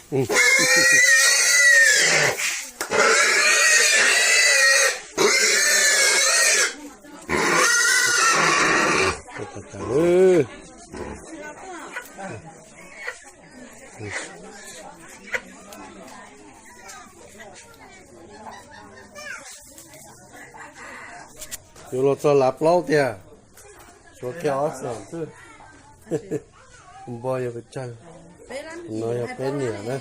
Yuav los txog lav plaub tiag, tshuav kiag ob xeem xwb. Npog yog pes tsawg, no yog peb niam na.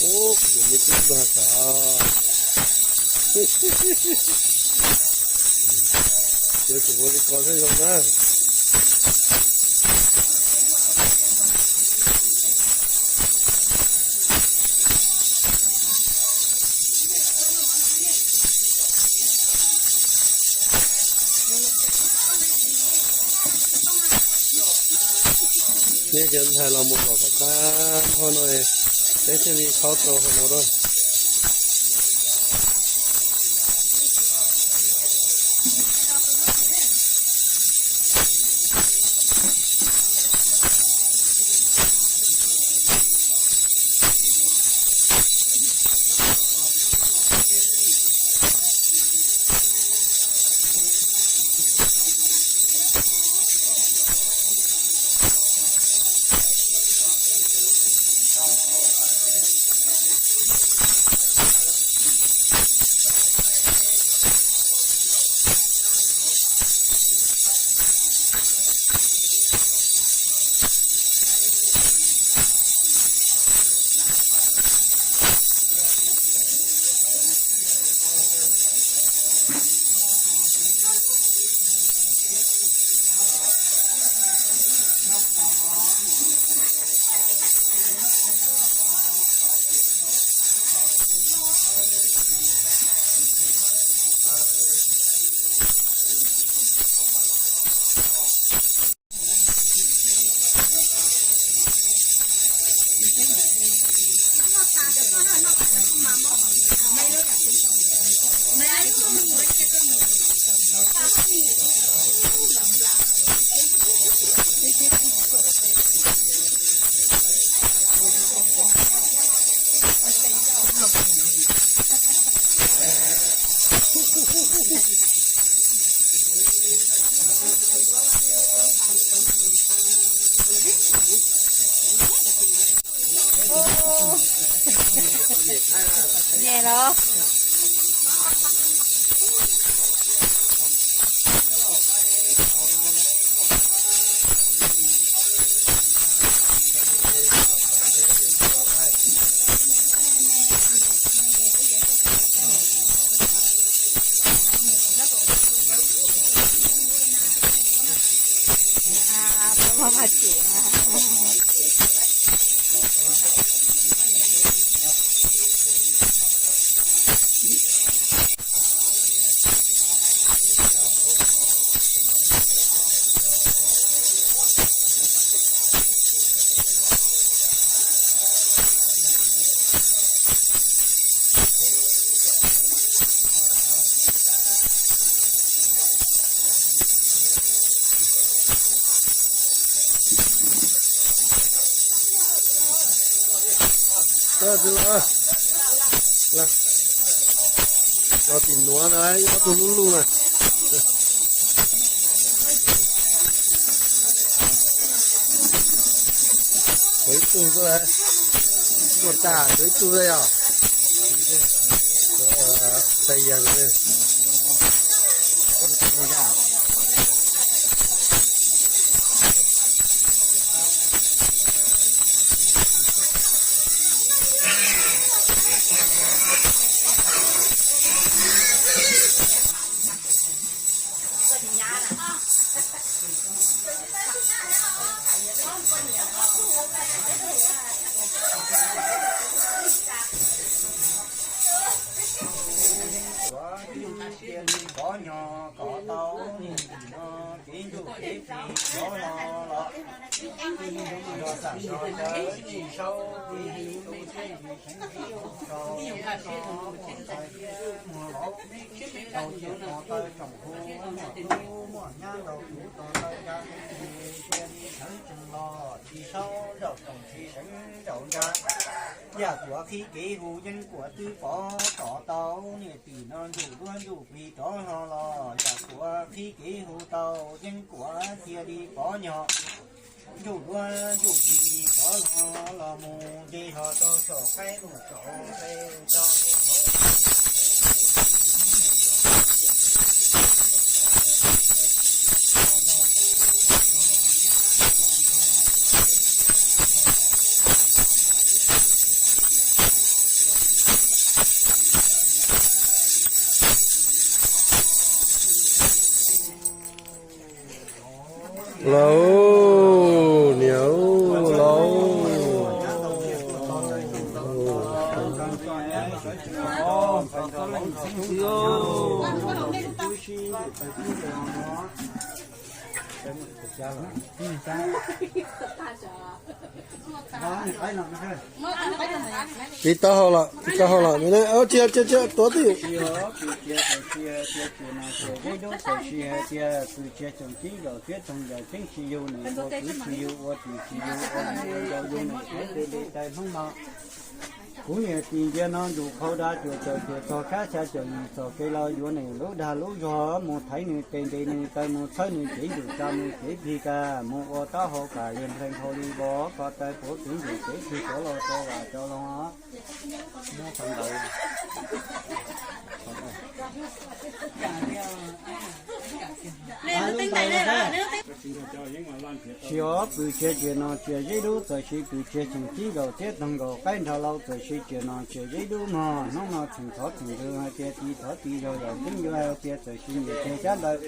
Ub, kuv me tub npog sav. Ces kuv ua li ko thiaj zoo na. Nej cov ntxhais los mus kom kom qab hov no, peb thiaj li qhaub tau hov no rau. Nyem los. Los tim nuav na, ib ob tug lub lub na. Tshuav ib tug xwb lawm. Muaj tas tshuav ib tug xwb yog. Txais Yees. Kom tau niam tim no kev ntsuj kev plig rov los los, los xam los caw tsis sau kev hu tus thiaj li seev tib hu rau txhais tus muag laub, rau cov ko taw tsoom hu muaj tub muaj nyab rau kuv ko taw ya tus tis cia li sawv tsees los tsis sau zaum tsoom tsis seev zaum ntsa. Yam kuav qhib kev hu yeeb kuav twb pov kom tau niam tim no ntsuj duab ntsuj plig rov los los, yam kuav qhib kev hu tau yeeb kuav cia li pov nyog ntsuj duab ntsuj plig rov los los mus nce hlo rau saum qaib mus saum qe rau hauv. Lauj, niam lauj. Tsis tau hau lawm, tsis tau hau lawm, tsis tsis tuav twj ywm. Txawm sis hais tias pw tsis tseem ceeb zaum txiab toog zaum tseeb tsis yug nws ua kwv tsis yug ua tij tsis yug ua nws ua nraug yug nws ua npe li tais Hmoob no. Kuv niam tim ntsia no ntsum qhau da cuam caum cuam txog kab xya caum yim txog kev los yuav nws lub dag lub zog mus thaiv nws tes ntes nws taw mus txhawb nws cev ntsum tsa nws cev plig kas mus ua taub hau kas liag nplees hau li vov ko taw puav kev ntsum cev plig rov los rau vam rau loo. Tsis ob pw tsis tsis no tsis zeb dub txawm sis pw tsis tseem ceeb zaum txiab toog zaum qaib nrho lauj txawm sis tsis no tsis zeb dub mog hnub no tseem thov tseem ntws hais tias tis thov tis zog zaum tseeb yuav hais tias txawm sis nyiam tsis xyab ntawd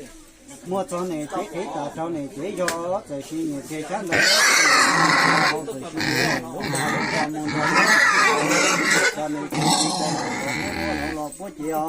muaj txog nws cev qhib tas rau nws cev zog txawm sis nyiam tsis xyab ntawd hau txawm sis lub dag lub zog mus nrog lub dag nws cev qhib tas los puab cev os.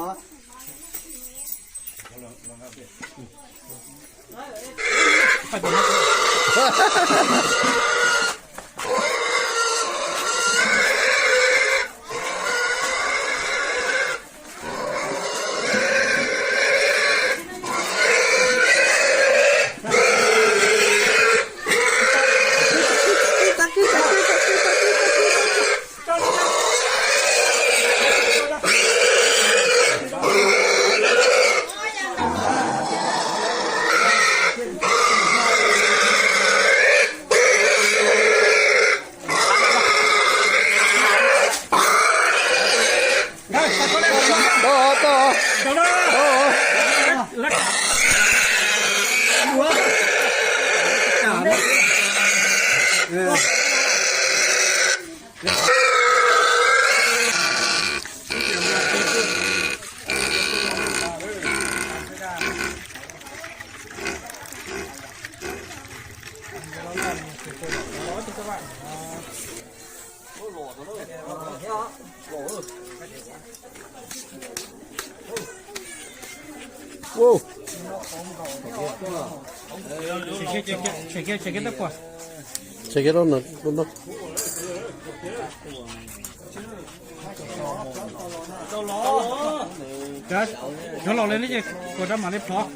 Cov laus li ne ces kuas rau mam li plhov.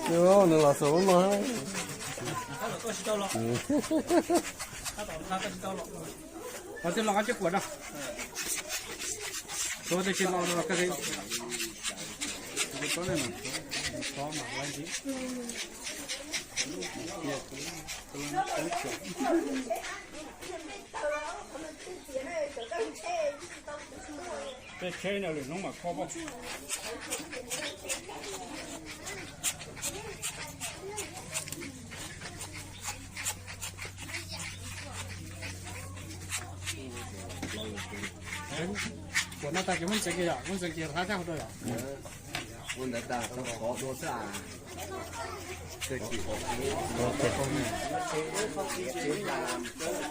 Nws los xaus lub no. Qhov twg los koj tsis kuam rau. Qhov twg tsis los los koj Tej tsheb no lwm hnub mam kho poj. Kuam no tas ces muab ntxeev kiag yom, muab ntxeev kiag hlab tag hauv rau yom. Ua ntawd tas rau qhov dua xwb as.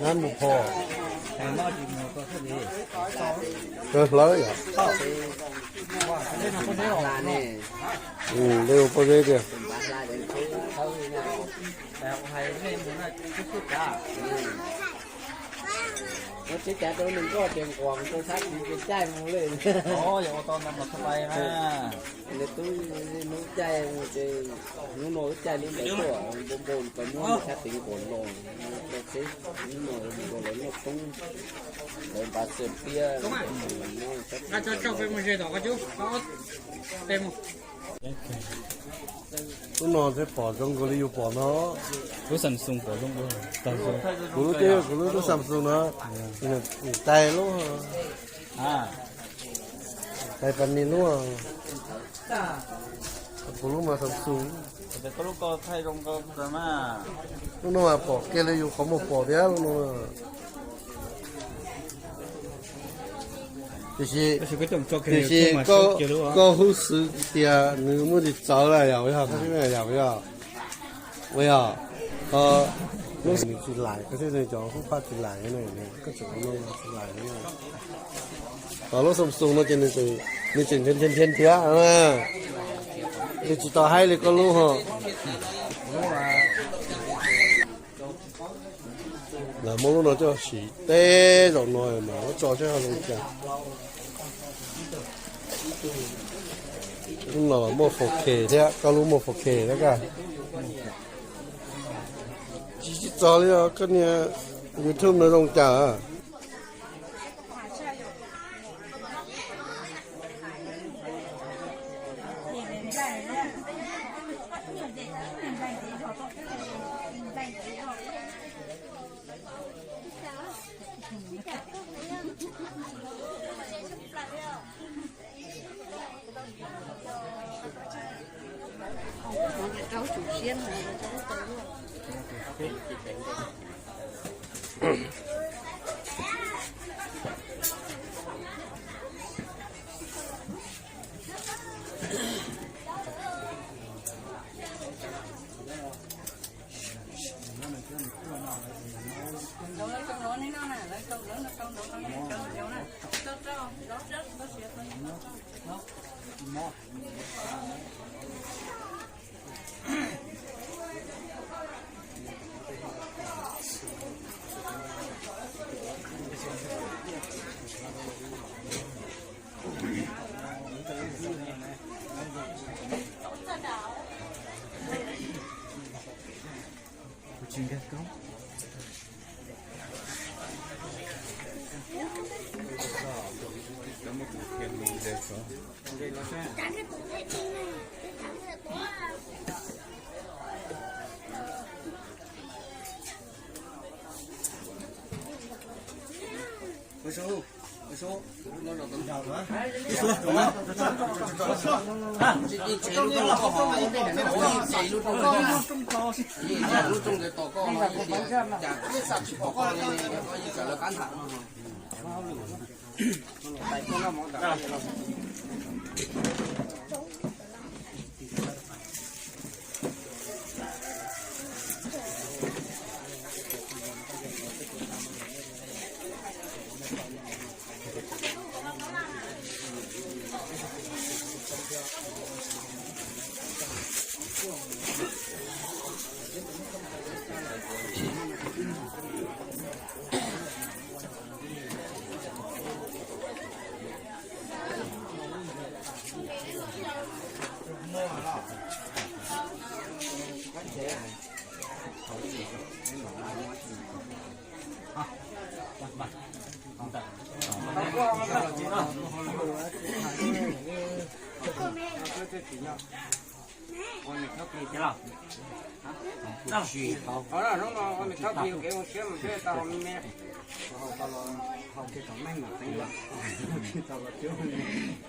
Nab mus phom. Kawg hlawv yom. Dej ua pob zeb tiag. Ua tsev cav rau nws nkoj ces nquas rau sab tid ces caij mus li. Ua tau ntawd mas txhaj pai na. Nws tub hnub caij mus ces hnub no wb caij li ntawd tuaj npau npau nws tau muab sab tid nquas los rau txheb hnub no nquas los noj tshoob lawv npav xwm piab. Lub no thiaj pom zoo nkaus li yus pom no. Lub Samsung pom zoo dua. Kuv lub twb yog kuv lub, lub Samsung no. Tais lub, tais pas ni lub. Kuv lub mas Samsung. Lub no mas pom kiag li yus qhov muag pom thiab lub no. Tiam sis, tiam sis koj hub xwv tias nws muaj tsis txawv lawm yom, yog koj thiaj yog, yog ua yog. Nws tsis laim, koj thiaj cov hub phaj tsis laim, koj tseem ua no tsis laim. Tom lub Samsung no ces nws tseem nrhiav nrhiav nrhiav, nws tsis tau haib li koj lub ho. Lawv muab lub no coj siv teb zaum no mas muab tso seb ho zoo cas. Lub no los muaj four K thiab, koj lub muaj four K thiab koj. Tsis tsis txog li os, koj niag YouTube no zoo cas.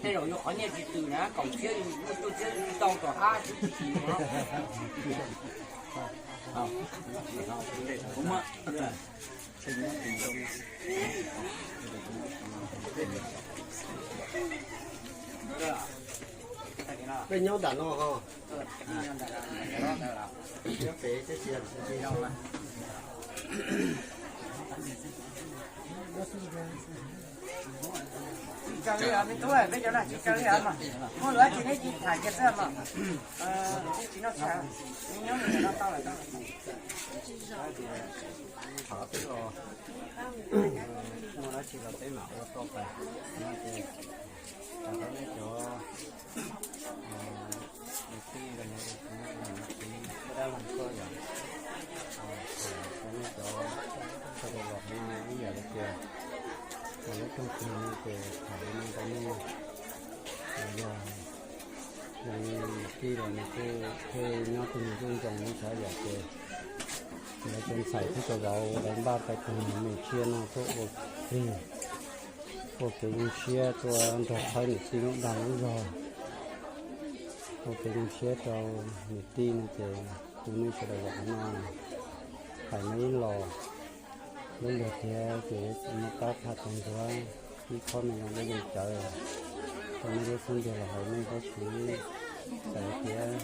Tej zaum yus qhov nyiaj tsis tws na, kaum txhiab yus muaj cuaj txhiab yus tau tom qab tsis tws. Peb nyob nram no ho. Tsis kaw li os me tub, peb cov no tsis kaw li os mas. Muaj lus dab tsi neb cia tham kiag xwb mas. Tsis noj tsis haus, nyob nyob no tau lawm. Thov twb los, muaj dab tsi los peb mam ua tau tas. Tam no ces, tam no nej cov kwv tij los yog tus txiv dab laug koj yom, nej cov sawv daws los no ib yam li tias, lub rooj twg no ces tham li no rau nej, yog yog li tij los nws kuj thiaj nyob tus nus ntuj ntsoos li ntawd yom ces lawv cov ntxhais thiab cov vauv lawv npaj tau tus me tsiaj no tuaj ua plig, ua kev zoo siab tuaj nrog thaib niam tij lub dag lub zog, ua kev zoo siab rau niam tij no ces tus nej sawv daws los qhov no hais no ib los, lub lwg thiab ces muaj qab qha tag nrho ib khob me nyuam lub yeej cawv rau nej lub xub ntiag los hais nej tab sis txawm tias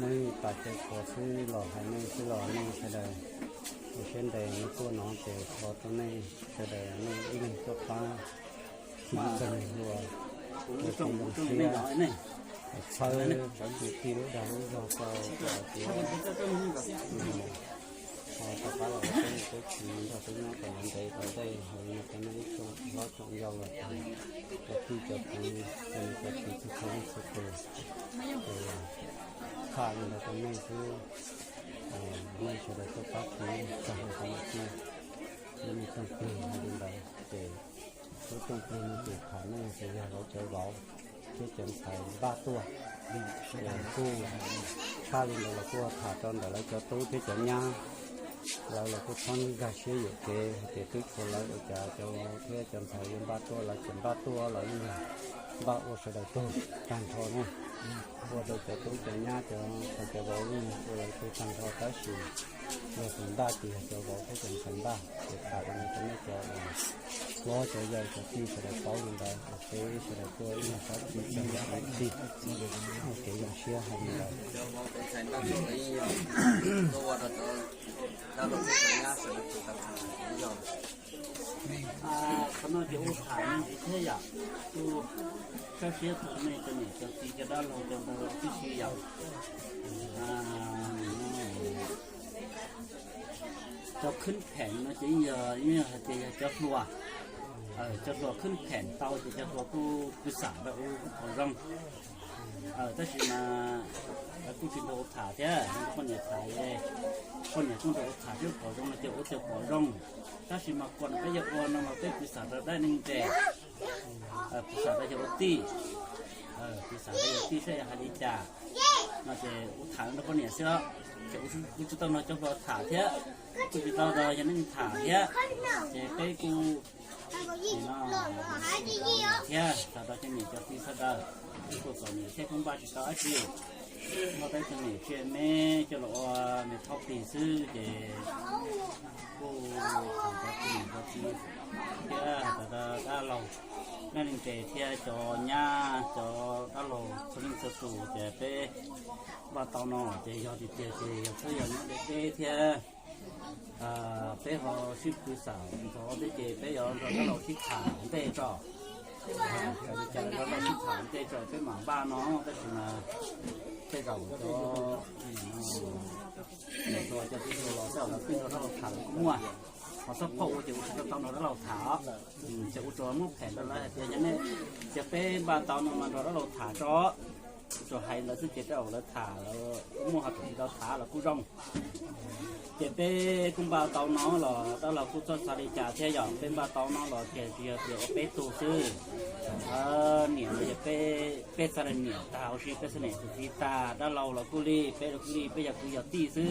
nej pas cai qhuas xwb los hais nej xwb los nej sawv daws ua siab ntev nej tuaj no ces thov rau nej sawv daws nej ib leeg tuaj pab ntxeeg hluas ua kev zoo siab txhawb niam tij lub dag lub zog rau tias ho rov qab los peb niam peb txiv nrog peb nyob kom ntev ntev kom dej hauv no rau nej ib tsoom hlob tsoom yau los cov tij cov kwv cov niam cov txiv txhua txhua leej txhua tus, ces tshaj li ntawd rau nej xwb, nej sawv daws tuaj pab txiv txog hauv xov tij, lub me rooj plig hais li ntawd ces lub rooj plig no ces tham nej ces yog lawv cov vauv thiab cov ntxhais npaj tuaj, ces kuj tshaj li ntawd los kuj tham rau ntawm lawv cov tub thiab cov nyab, lawv los kuj txhob nkag siab yuam kev hais tias twb tshuav lawv ua cas cov vauv thiab cov ntxhais yuav npaj tuaj, lawv tseem npaj tuaj los yeej yog npaj ua sawv daws tug tag nrho na, ua rau cov tub cov nyab cov ntxhais cov vauv yeej ua lawv tug tag nrho tab sis yog tus npaj ces yog cov vauv thiab cov ntxhais npaj ces tham rau nej cov hlob cov yau cov tij sawv daws paub li ntawd es peb sawv daws tuaj ib leeg pab txiv txhawb niam txiv txhawb tij, ua kev zoo siab hais li ntawd. Qhov no ces ua tham me ntsis thiab yom, kuj txhawb siab txog nej cov niam cov txiv cov dab laug cov ntawd tib si yom. Cov khwb phem no ces yog, yog hais tias yog cov hluas, cov hluas khwb phem tau ces cov hluas kuj pw xam rau ub qhov zoo. Tab sis mas lawv kuj tsis nrog ua tham thiab, poj niam tham, poj niam kuj nrog ua tham thiab, qhov zoo no ces ua cov qhov zoo. Tab sis mas qhov no peb yog ua no mas peb pw xam rau dab neeg tes, pw xam rau yog ua tij, pw xam rau yog tij saib yog hais li cas no ces ua tham nrog poj niam xwb os. Ces kuj tsis tau nrog cov hluas tham thiab, kuj tsis tau nrog yog neeg tham thiab. Ces peb kuj no thiab tham rau cov niam cov txiv sawv daws, kuj txom nyem thiab kuj npaj tsis tau dab tsi, muaj peb tug niam tsiaj me coj los ua me phob plig xwb ces kuj tham rau cov niam cov txiv thiab tham rau dab laug, dab neeg tes thiab cov nyab cov dab laug txhua leej txhua tus ces peb npaj tau no ces yog tiag tiag ces yog txhob yog nyob deb deb thiab. Peb ho sib pw xam ntxov thiab ces peb yuav nrog dab laug sib tham ntej tso. Txawm li cas los nrog dab laug sib tham ntej tso peb mam npaj no, tab sis mas tej zaum cov, cov tij laug los tej zaum lawv twb nrog dab laug tham lawm kuj muaj. Ho xab phauj ua ces ua tsis tau nrog dab laug tham, ces ua rau muab phem rau lawv hais tias yog nej, yog peb npaj tau no mas nrog dab laug tham tso. Tsuas hais ntawd xwb ces tej zaum lawv tham lawv muaj ho tsis tau tham los kuj zoo. Ces peb kuj npaj tau no los dab laug kuj txhob xav li cas thiab yom, peb npaj tau no los tiag tsis yog tias ua peb tug xwb. Niam los yog peb, peb txhua tus niam tag huv si, peb txhua niam txhua txiv tag, dab laug los kuj li, peb los kuj li, peb yog kwv yog tij xwb.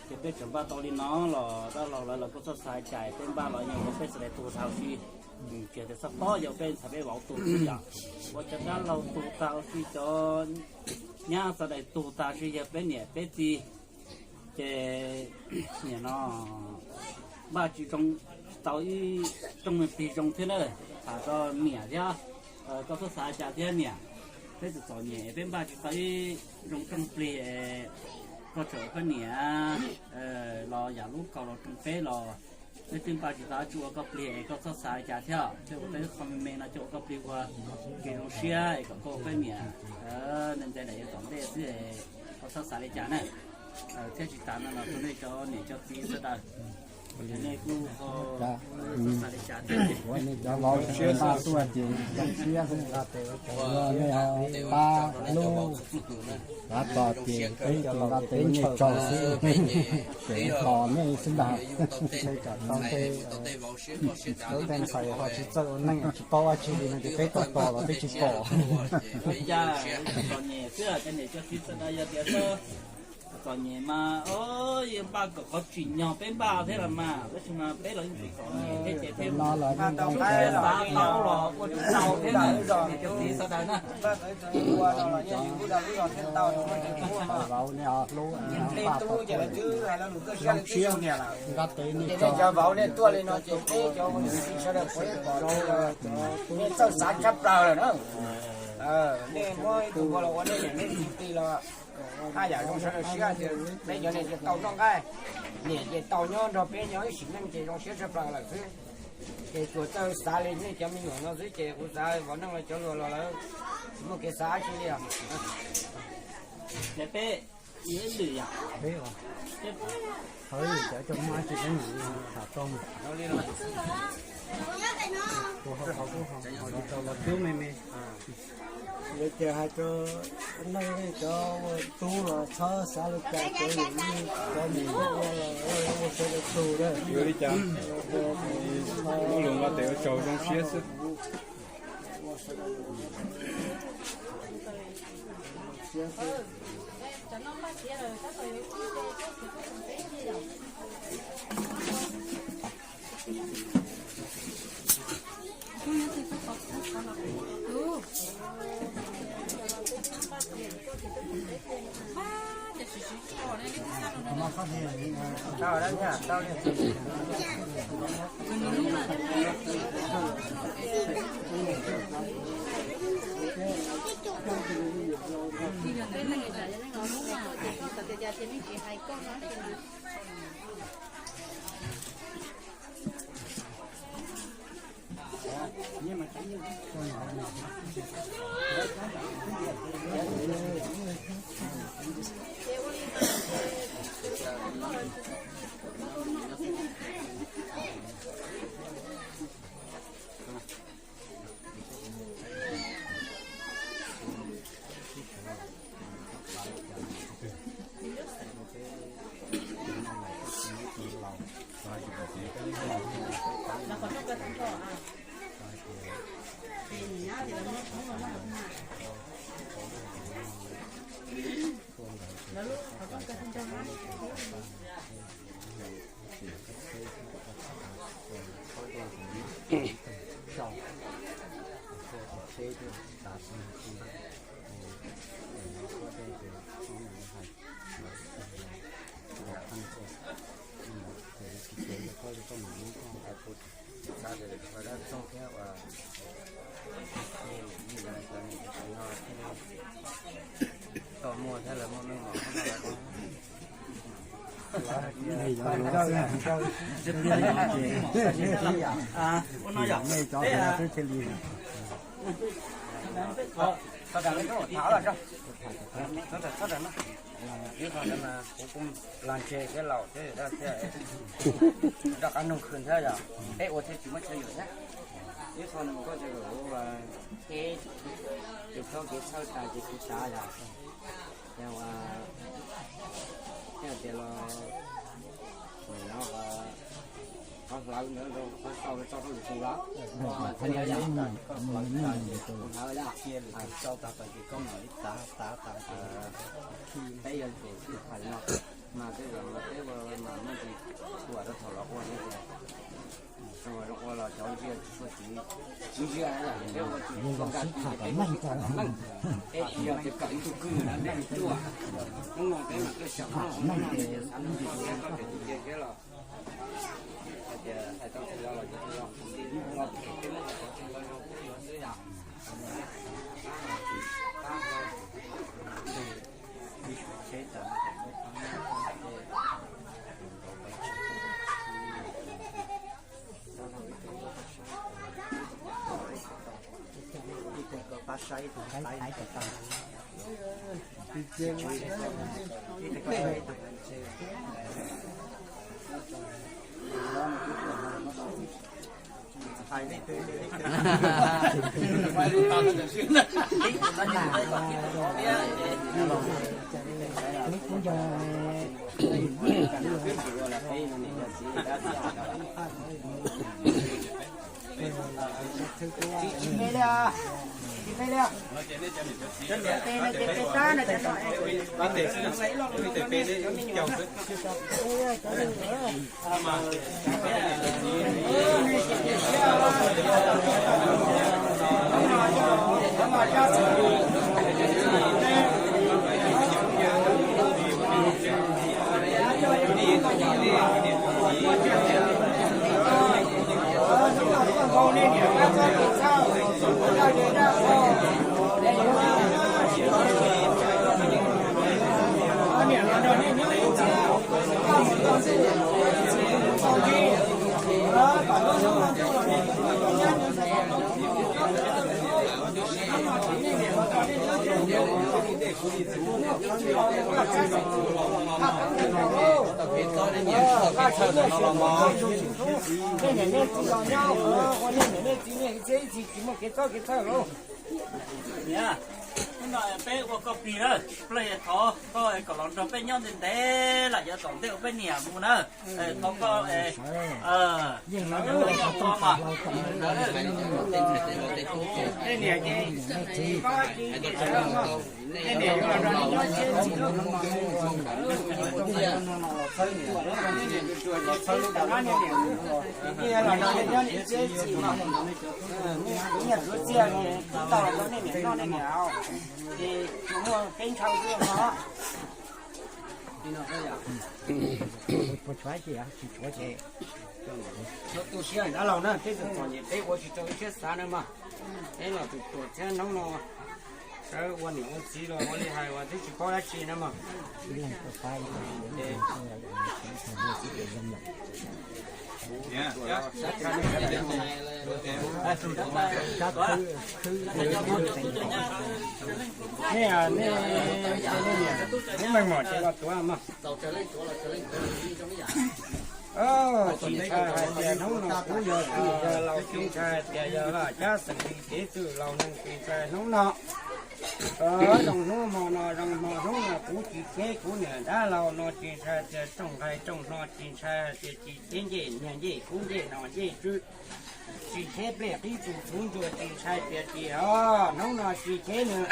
Ces peb tseem npaj tau li no los dab laug lawv los kuj txhob xav li cas, peb npaj los yog ua peb txhua tus tag huv si. Tsis yog tias txhob tob yog peb ntxhais peb vauv tus xwb yom, ua cov dab laug tus tag huv si, cov nyab sawv daws tus tag huv si yog peb niam peb txiv. Ces nim no npaj tsis zoo, tsis tau ib rooj me plig zoo thiab na. Tham rau niam thiab, koj txhob xav cas thiab niam. Peb txom txom nyem peb npaj tsis tau ib zoo rooj plig, koj tseem ua poj niam los yam lub kaus los rooj peb los, peb twb npaj tsis tau tsis ua koj plig es koj txhob xav li cas thiab. Coj ua peb qho me me no coj ua koj plig ua kev zoo siab es kom koj ua poj niam nte nte daim yav tom ntej xwb, koj txhob xav li cas na. Thiab tsis tas no los rau nej cov niam cov txiv sawv daws, nej kuj txhob xav li cas thiab. Cov vauv sawv daws npaj tuaj ces zoo siab xwb, nej pab hlub, tav tos ces peb ces nqa tes nej tsaug xwb, ces tos nej xwb ntag. Lub ntxhais ho tsis txawj ua neej tsis paub dab tsi li no ces peb tos tos los peb tsis pom. Txom nyem xwb, cov niam cov txiv sawv daws yog tias txom nyem mas yeej npaj kom qhov tsim nyog peb npaj thiab los mas, tab sis mas peb los yeej txom nyem thiab ces thiaj xav tau los ua tsis tau thiab na, cov niam cov txiv sawv daws na. Cov vauv nej hlub, nqa tes nej tsaug, cov vauv nej tuaj li no ces peb cov ua niam txiv sawv daws puav leej pom, nej txawj xav tshaj plaws lawm na. Nej muab ib tug npua los ua nej niam nej txiv los haj yam zoo sawv daws siab tias peb cov niam ces tau noj nqaij, niam ces tau nyob nrog peb nyob ib sim neej ces zoo siab tshaj plaws lawm xwb. Ces tsuas txawj xav li nej cov me nyuam no xwb ces kuv xav vauv neej los cov hluas los lawv muaj kev xav dab tsi li os. Ces peb ib lwm yom, peb ib lwm cov coj muaj dab tsi peb mam li tham tau. Kuv ho qhov kuj ho tsis tau los cub me me. Yog tias hais rau neej nej cov ua tub los txhob xav li cas, cov yawm yij cov niam cov ua los ua sawv daws tug na. Ua li cas, muab lus nqa tes ua tsaug zoo siab xwb. Tau muaj thiab lawv muaj meej mom. Nej cov twb thiaj li. Ib qho ntawd mas kuv kuj los ntse thiab laus thiab, rov qab nug khwv thiab yog peb ua thiaj tsis muaj chaw yuam thiab. Ib qho no koj tseem ua kev, kev txhawb kev txhawj tas ces kuv xav yog, yog ua, yog tias los, no, qhov hlawv ntawd qhov sau tso rau lwm tus los, kuv hlawv tas ces koj mam li xav xav tas ces peb yuav tsum xij phais no, mas tej zaum peb ua mas muaj ntsis tuam rau thaum los ua no tias, zoo ua los cov ntsia tsis tshua txwv, tsis ntsia peb ua tsis tshua nkag tsis ces peb muab sib tham kom meej, es tsis yog tias kawm ib tug kwj na peb mus cuaj, hnub no peb mam tuaj xyaum, hnub no peb xav no ces koj tseem tus cia thiab los, hais tias hais tau tsis los los cov tsis los, no ces peb muab cov tsis los zoo xwb yom. Nej niam nej txiv los nyob, ua nej niam nej txiv nej txiv ib txhis tsis muaj kev txob kev txhawj lauj. Niam, hnub no peb ua koj plig na, plaub thov koj kom los nrog peb nyob ntev ntev lawm, yuav tom ntej ua peb niam mus na. Thov koj ua mas. Tu siab dab laug na, peb txom nyem peb ua tsis tau siab xav na mas. Peb los tus tuam thiab hnub no sawv ua niam ua txiv los ua li hais uas twb tsis paub dab tsi na mas. Nej, nej, nej meej mom ces los tuav mas. Tsis ntshai hais tias hnub no kuv yog txiv yog laus, tsis ntshai hais tias yog vaj cab xeem li kev txwj laus neeg, tsis ntshai hnub no. Zoo hnub hmo no, zoo hmo hnub no kuv tsis cheb kuv niam dab laug no, tsis ntshai tias rooj nqaij rooj hno, tsis ntshai hais tias tsis cheb ncej niag ncej kub ncej no ncej tswb, tsis cheb nplej qib tus txhuv ntsuag, tsis ntshai tias tsis os. Hnub no tsis cheb nws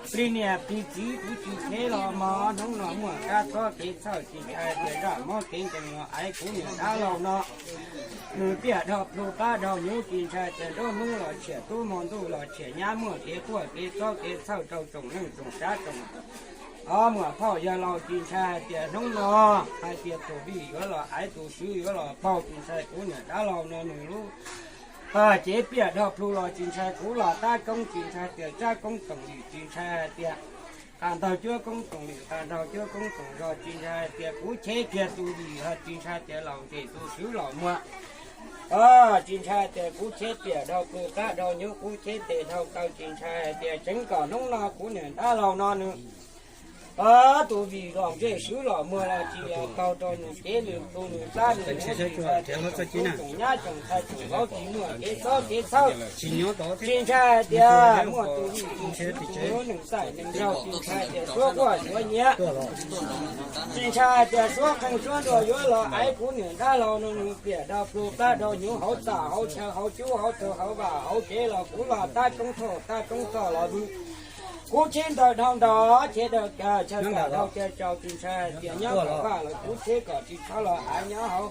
plig niam plig txiv, kuv tsis cheb los mog. Hnub no muaj kab txob kev txhawj, tsis ntshai tias zaj mob kev nkees los aiv kuv niam dab laug no. Nws piaj dhau plhu plab dhau hnyuv, tsis ntshai tias nruab hnub los tshiam tub, hmo ntuj los tshiam nyab, muaj kev quaj kev txob kev txhawj rau tsoom neej tsoom tsav tsoom muam phauj yawg laus, tsis ntshai hais tias hnub no hais tias tus vij yuav los aiv tus swv yuav los paug, tsis ntshai kuv niam dab laug no nws lub cev piaj dhau plhu los tsis ntshai kuv los tab koob, tsis ntshai tias tsab koob toom lim, tsis ntshai hais tias qas ntaug cuab koob toom lim, qas ntaug cuab koob toom zog, tsis ntshai hais tias kuv cheb kiag tus vij, tsis ntshai tias laus ntseg tus swv los muag. Tsis ntshai tias kuv cheb piam dhau plhu plab dhau hnyuv, kuv cheb tes dhau taw, tsis ntshai hais tias tseev kom hnub no kuv niam dab laug no nws tus vij los ntseg swv los muag los tsis los paug rau nws cev nws plhu nws plab nws hnyuv, tsis ntshai tias tsoom tub tsoom nyab tsoom ntxhais tsoom vauv tsis muaj kev txob kev txhawj, tsis ntshai hais tias muaj tus vij tus swv tus hnyuv nees txaij nees nraug, tsis ntshai tias suab quaj suab nyiav, tsis ntshai hais tias suab qeej suab nruas yuav los aiv kuv niam dab laug no nws piam dhau plhu plab dhau hnyuv hauv txaj hauv chaw hauv cub hauv tog hauv vaj hauv tsev los kuv los tab koob thoj tab koob txog los vwm. Kuv cheb ntawd dhau nrog cheb dawb caw chaw kam dhau caw tsaus, tsis ntshai hais tias nyob hauv vaj los kuv cheb kom tsis txhob los aiv, nyob hauv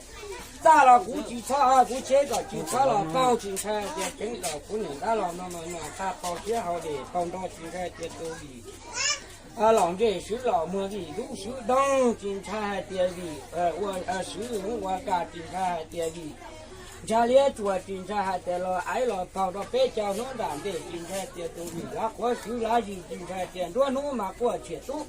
txaj los kuv tsis txhob, kuv cheb kom tsis txhob los paug, tsis ntshai hais tias tseev kom kuv niam dab laug no no no qab paug thiab hauv des paug nrog, tsis ntshai hais tias tus vij los ntseg swv los muag, vij lub swv doog, tsis ntshai hais tias vij ua swv ua kas, tsis ntshai hais tias vij ntshav liab tsuas, tsis ntshai hais tias los aiv los paug rau peb caug hnub nram ntej, tsis ntshai tias tus vij lav quav swv lav zis, tsis ntshai tias nruab hnub mas quaj tshiam tub,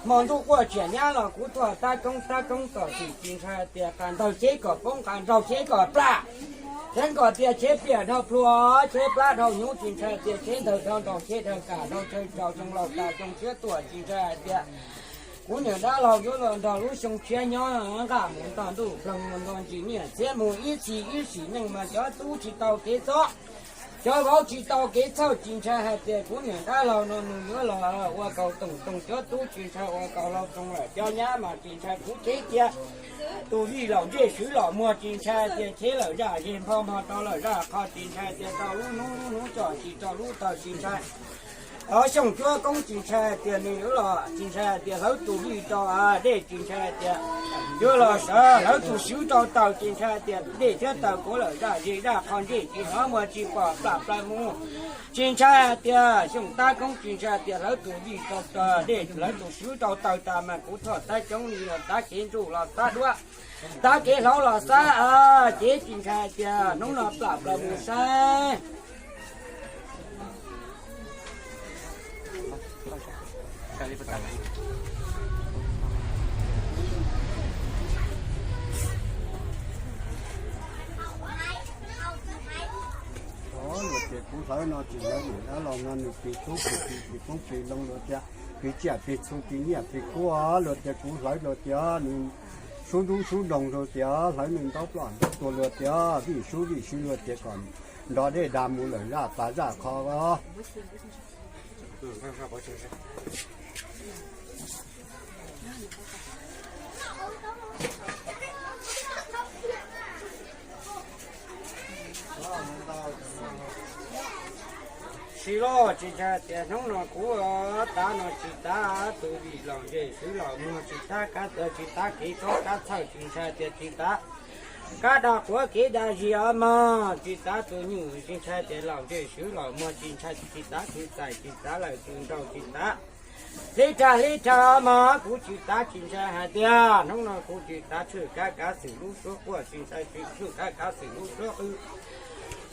hmo ntuj quaj tshiam nyab los kuv tuaj tab koob tab koob tom tim, tsis ntshai tias qas ntaug cheb kom poob qas nraug cheb kom plam. Txheeb kom tias cheb piam dhau plhuav, cheb plab dhau nyuv, tsis ntshai tias cheb ntawg dhau nraug, cheb dhau kam dhau tsawg, rau xyoo laus tas xyoo tshiab tuaj, tsis ntshai hais tias kuv niam dab laug yuav los nrog lub xyoo tshiab nyob nqaj mus nto ntuj, ploog mus nto ntsis, niam txiab mus ib txhis ib sim neej, mas cov tub tsis tau kev txob, cov vauv tsis tau kev txhawj, tsis ntshai hais tias kuv niam dab laug no nws yuav los ua kaus toom toog cov tub, tsis ntshai ua kaus hlau toog lawm cov nyab, mas tsis ntshai kuv cheb cia tus vij laum ntsej swv los muag, tsis ntshai tias cheb lawm zaj zeg npog npog rau lawm zaj qho, tsis ntshai tias rau lub hnub lub hnub tsom tsis rau lub tawg, tsis ntshai. Xyooj cuab koob tsis ntshai tias nws yuav los, tsis ntshai tias hlawv tus vij rau dej, tsis ntshai tias yuav los sawv hlawv tus swv rau taws, tsis ntshai tias dej thiab taws kuv lawm zaj zej zaj qho ntsej tsis hnov muag tsis pom plam plaws mus, tsis ntshai tias xyooj tab koob tsis ntshai tias hlawv tus vij rau dej, hlawv tus swv rau taws tas mas kuv txhoj tab coob li los tab kev ntsuj los tab duab, tab kev hlauv los xab cev, tsis ntshai tias hnub no plam plaws mus saib. Luag tias kuv hlawv no tsis hlawv niam dab laug no nws plig tub plig plig plig poob plig loo, luag tias plig tsiaj plig txhu plig nyiaj plig kub, luag tias kuv hlawv, luag tias nws sub nruab sub nroog, luag tias hlawv nws ntaub ploj ntaub tuag, luag tias vij sub vij sub, luag tias kom nrog dej dag mus lawm zaj pas zaj qho. Siv loj, tsis ntshai tias hnub no kuv tav no tsis tav tus vij laum ntsej swv los muag, tsis tav kab tawg tsis tav kev txob kab txhawj, tsis ntshai tias tsis tav kab dag quav kev dag zis os mog, tsis tav tus nyuj, tsis ntshai tias laum ntsej swv los muag, tsis ntshai tsis tav tus txais, tsis tav lawm tus nraug, tsis tav hlib rag hlib rag mog, kuv tsis tav, tsis ntshai hais tias hnub no kuv tsis tav tshwj kab kav xwm lub suab quaj, tsis ntshai tshwj kab kav xwm lub suab qw,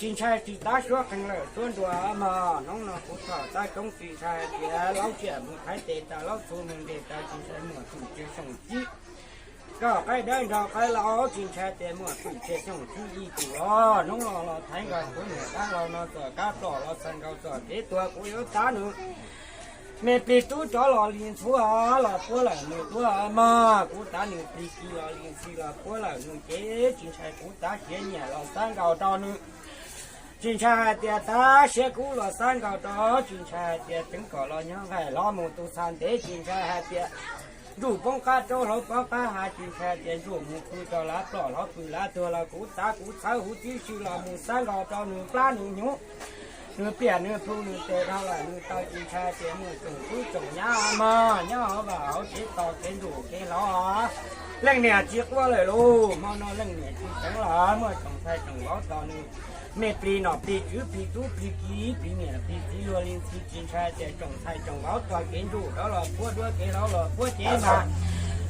tsis ntshai tsis tav suab qeeg lawm suab nruas mog, hnub no kuv txhoj tab koob, tsis ntshai hais tias laub tsiaj mus thaiv tes tas, laub txhu mus ntes tas, tsis ntshai muaj tus tsiaj xyooj tsib kom qaib dawb nrog qaib laus, tsis ntshai tias muaj tus tsiaj xyooj tsib ib tus los, hnub no los thaiv nkaus kuv niam dab laug no txoj kab plom los txhais nkaus txoj kev tuag, kuv yuav tav nws me plig tub rov los li ntxhuav, los puab lawm nws duab mog, kuv tav nws plig kis los li ntxhi, los puab lawm nws cev, tsis ntshai kuv tav siav nyiam los xab nkaus rau nws, tsis ntshai hais tias tav siav kub los xab nkaus rau, tsis ntshai hais tias teev kom los nyob nqaij hlob mus tu txha ntev, tsis ntshai hais tias ntsuj poob qab roob hlob poob qab hav, tsis ntshai tias ntsuj mus pw rau lav ploj hlob pw lav tuag los kuv tav kuv txhawb huv tib si los mus xab nkaus rau nws plab nws hnyuv, nws piam nws plhu nws tes dhau lawm nws taw, tsis ntshai tias muaj tsoom tub tsoom nyab mog nyob hauv vaj hauv tsev tau kev ntsuj kev hlob. Leej niam tsis quaj lawm lauj, hmo no leej niam tsis teev los muaj tsoom ntxhais tsoom vauv tos nws me plig nom plig tswv plig tub plig kiv plig niam plig txiv luag li ntxhi, tsis ntshai tias tsoom ntxhais tsoom vauv tau kev ntsuj rov los puab duab kev hlob los puab cev mas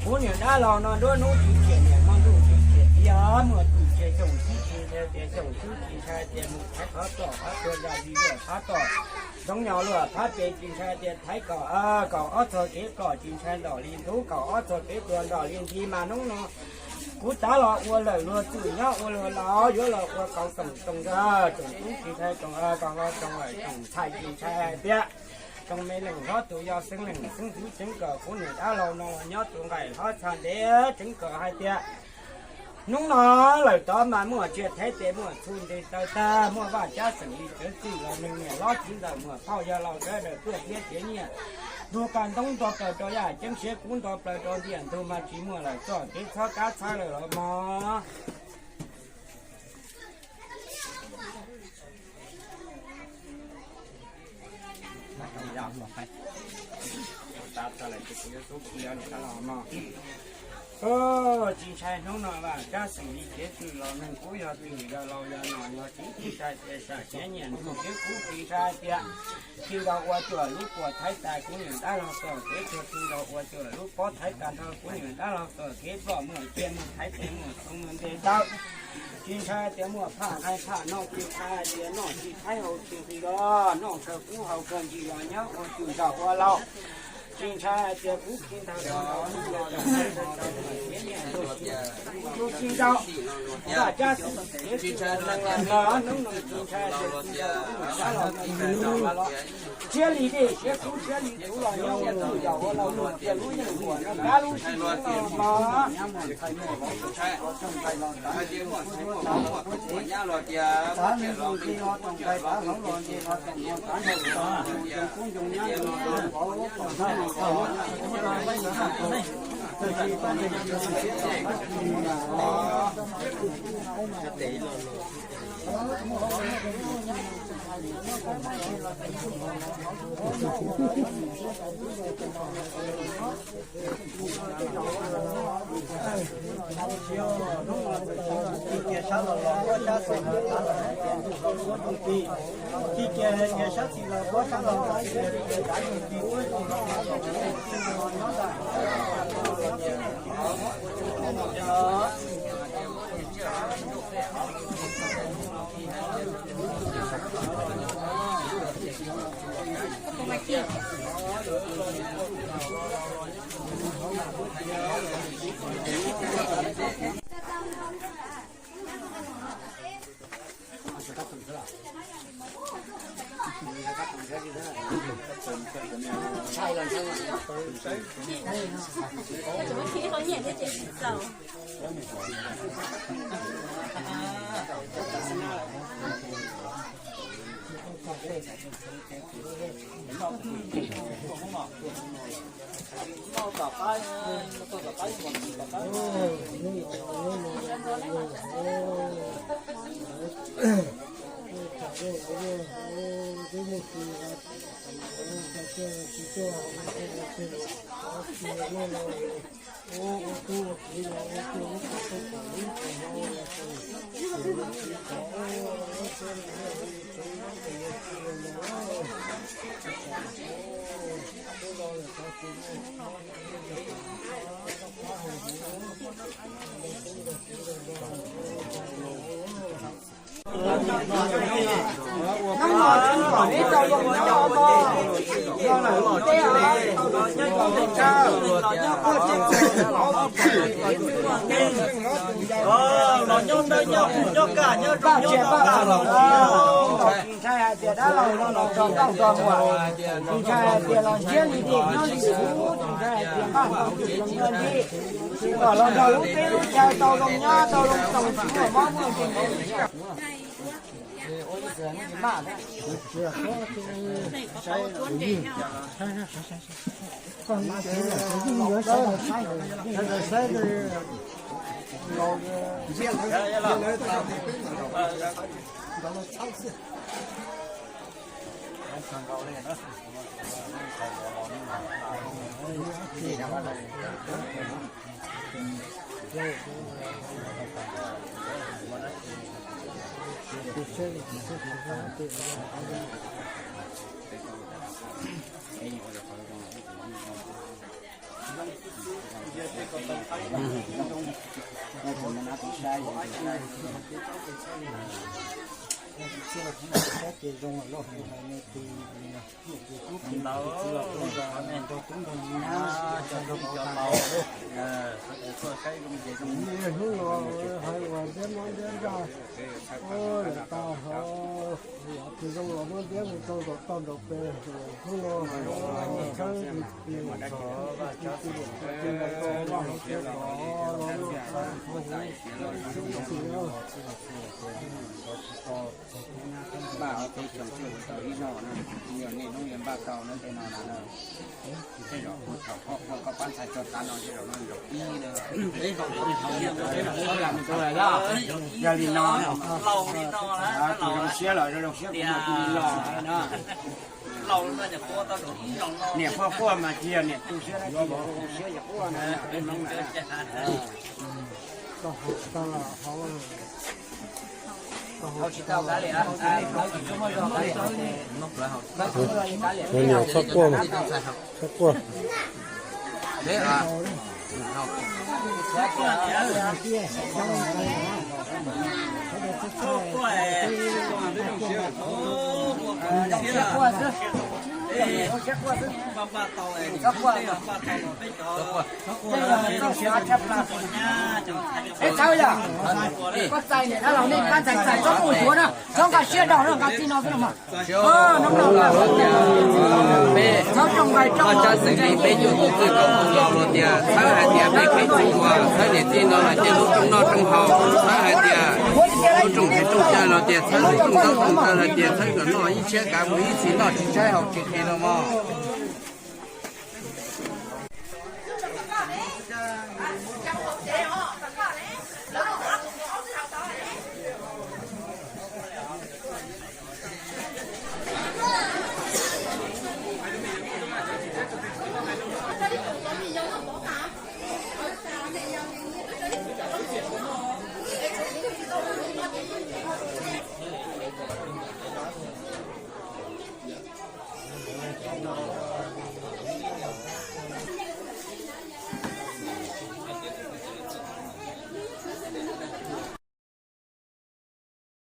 kuv niam dab laug no nruab hnub tsis tshiam niam hmo ntuj tsis tshiam txiv, muaj tus tsiaj xyooj tsib tsis ntshai tias xyooj tsib, tsis ntshai tias mus thaiv qhov ploj qhov tuag zaj zis luaj phab tom ntxoov nyos luaj phab pes, tsis ntshai tias thaiv kaum kaum ob txog kev ploj, tsis ntshai ntom li ntub kaum ob txog kev tuag ntom li ntxhi mas hnub no kuv tav los ua lawm luag txwj nyob ua luag laus, yuav los ua kaus toom toog zaj tsoom tub tsis ntshai tsoom kaus hlau tsoom lawm tsoom ntxhais, tsis ntshai hais tias tsoom me leej hlob tus yau xeeb leej xeeb ntxwv tseev kom kuv niam dab laug no los nyob tus nqaij hlob txha ntev, tseev kom hais tias hnub no lawm tod mas muaj tsiaj thaiv tes muaj txhu ntes taw tag, muaj vaj tsab xeem li tsawv txwj los neeg niam hlob txiv ntxawm muaj phauj yawg laus sawv daws tuaj thiab tiav nyiaj ntug qas ntoob nto plaws rau yaj ceeb siav kub nto plaws rau ntiaj ntug mas tsis muaj lawm txoj kev txhob kab txhawb lawm los mog. Tsis ntshai hnub no vaj tsab xeem li kev txwj los neeg kub yog txwj yog laus yog nom yog tswv, tsis ntshai tias sam siav nyiam ntug siav kub, tsis ntshai tias tsis nkaus ua cuam lub puas thaiv tas kuv niam dab laug txoj kev tuag, tsis nkaus ua cuam lub pob thaiv tas nrho kuv niam dab laug txoj kev ploj muaj tsiaj muaj thaiv tes muaj txhu muaj ntes taw. Tsis ntshai tias muaj phaj nqaij phaj no, tsis ntshai tias noj tsis thaiv haus tsis nqhis los noj kawg kub haus kawg ntsis los nyob ua tus nraug ua laus. Tsis ntshai hais tias kuv tsis ntawd, tsis ntau, vaj cab xwm kev tsis los hnub no tsis ntshai hais tias kuv mus sab los, ntshiab li dej siab kub ntshiab li tsuv los nyob ua lub yaus ua laus luag tias lub yeej huam no kab lub sij hawm no mog. Los nyob ntawm nyob nyob kaj nyob zoo nyob kaj los. Tsis ntshai hais tias dab laug los los tso nqaij tso muag, tsis ntshai hais tias los ntshiab li dej nyob li tsuv, tsis ntshai hais tias nqaj hau tsis zoo nyob nti, tsis kom los nrog lub teb lub chaw tau zoo nyob tau zoo tau tsis muaj mob muaj nkeeg. Hnub no hais uas ntiab mob ntiab ntsaj, lawv tau hov, yog tsis zoo los muab ntiab mus rau nraum toj nraum pes, hnub no hais uas tshawb tis tis vaj hauv tsev los los no, npaj ob peb xyoos xwb tau ib zaug no, yog niaj hnub yuav npaj tau no tej no na. Tej zaum kuv thaum koj quaj koj pab ntxhais tso tav no tej zaum no zaum ib na. Yog li no, tus zoo siab los zoo siab kuv mas kuv li los na. Niam quaj quaj mas cia niam tu siab dab tsi, zoo siab yog quaj na. Niam txhob quaj, txhob quaj. Es txhawb yog koj txais niam dab laug nej pab txais txais txhob muaj yuav na, txhob nqa siab dag na, nqa txij no xwb los mas. Peb txhob zoo nqaij rooj, txhob xwm li peb cov tub txwj kaum tus los tias txhawb hais tias peb qhib tsis tau, txhawb niam tij no los tias lub rooj noj rooj haus, txhawb hais tias lub rooj qhib rooj caw los tias txhawb lub rooj noj rooj caw los tias txhawb kom noj ib tshiab kav mus ib txhis noj tsis tshaib haus tsis qis los mas.